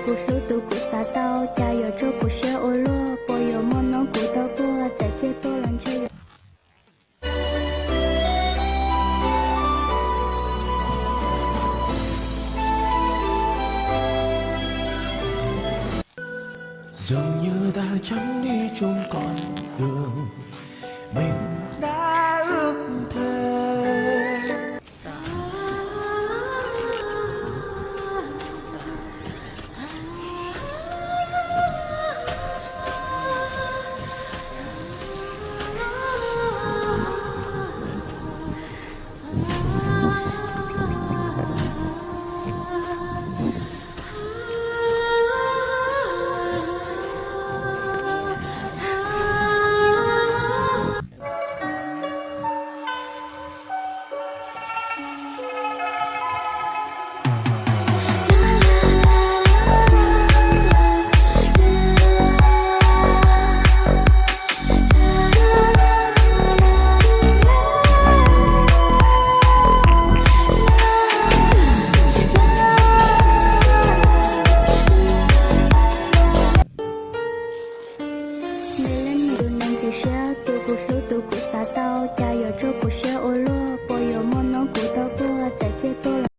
Kuv hlub tus kuv xav tau, cas yuav tsuas kuv siab ua luaj, puas yuav muaj hnub kuv tau tuag, txawm ciaj tuaj los ntshe yuav Dường như ta chẳng đi chung con đường mình đã